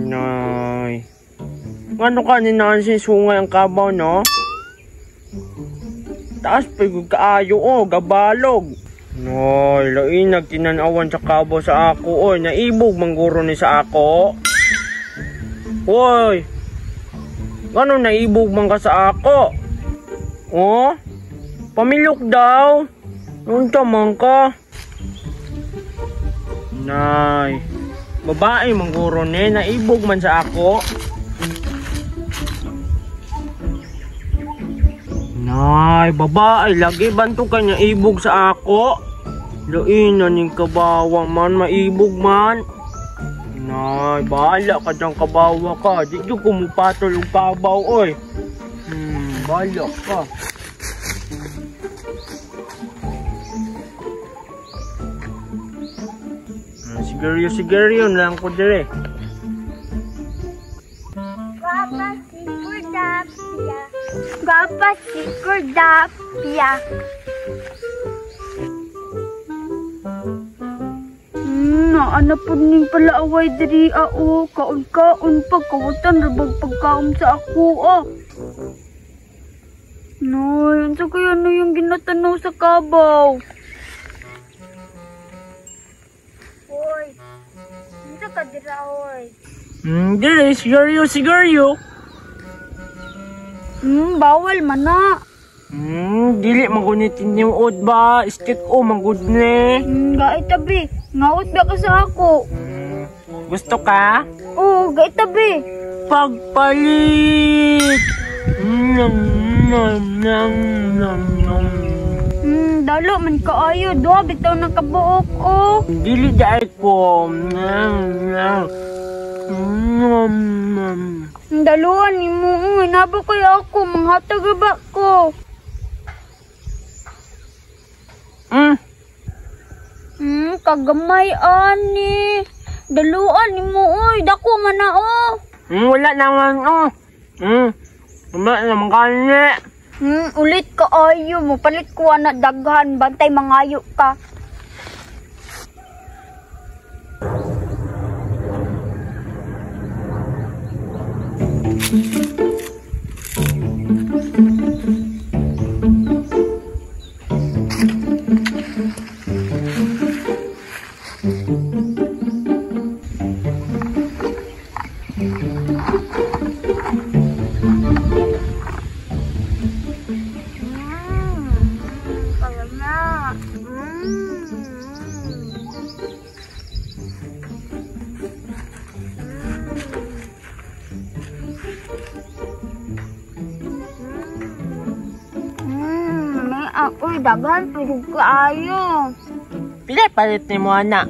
Nay. Ngano ka ni Nancy sungay ang kabaw, no? Taas pa yung kaayo, oh, gabalog. Nay, lain nagtinanawan sa kabaw sa ako, oy. Naibog mangguro ni sa ako. Hoy. Ngano naibog man ka sa ako? Oh? Pamilok daw. Unta man ka. Nay. Babae mangguro ni, naibog man sa ako. Nay, babae lagi banto kanya ibog sa ako. Lain na ning kabawa man, maibog man. Nay, bahala ka dyan kabawa ka. Di ko kumupatol og kabaw, oy. Bahala ka. Sigarilyo, sigarilyo lang ko dire. Guapa si Kurdapia. Guapa si Kurdapia. Ano po ning palaaway diri ao, kaon-kaon pagkawatan rabag pagkaon sa ako ah. Nay, unsa kaya no yung ginatanaw sa kabaw? Hoy, unsa ka dira oy? Diri sigarilyo, sigarilyo. Bawal man na. Dili man gud ni tinuod ba? Stick o man gud ni. Gait tabi. Ngawat ba ka sa ako? Gusto ka? Oo, gait tabi. Pagpalit. Nam nam nam nam nam. Dalo man kaayo, duha bitaw ng kabuok oh. Dili daay ko. Nam nam. Nam nam. Daluan nimo, hinabo kay ako, manghatag ba ko? Kagamay ani. Daluan nimo oy, dako man na oh. Wala naman oh. Wala naman kani. Ulit ka ayo mo, palit ko ana daghan, bantay mangayo ka. Uy, daghan pero kaayo. Pila palit nimo ana?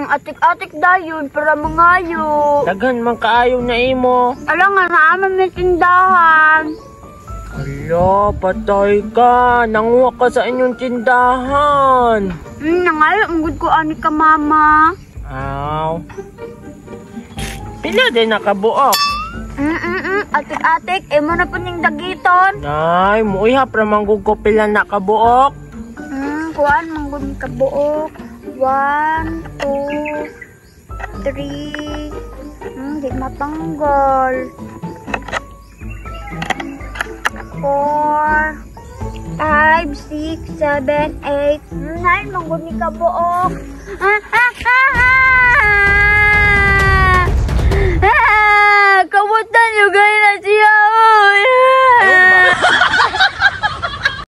Atik-atik dayon para mangayo. Daghan man kaayo na imo. Ala nga naa man may tindahan. Ala, patay ka. Nanguha ka sa inyong tindahan. Nangayo ang gud ko ani ka mama. Aw. Pila din nakabuok? Atik-atik, imo na po ning dagiton. Nay, muihap ra man gud ko pila nakabuok. Kuan man gud kabuok. 1, 2, 3. Di matanggal. 4, 5, 6, 7, 8, 9 man gud ni kabuok. Ah, ah, ah, ah!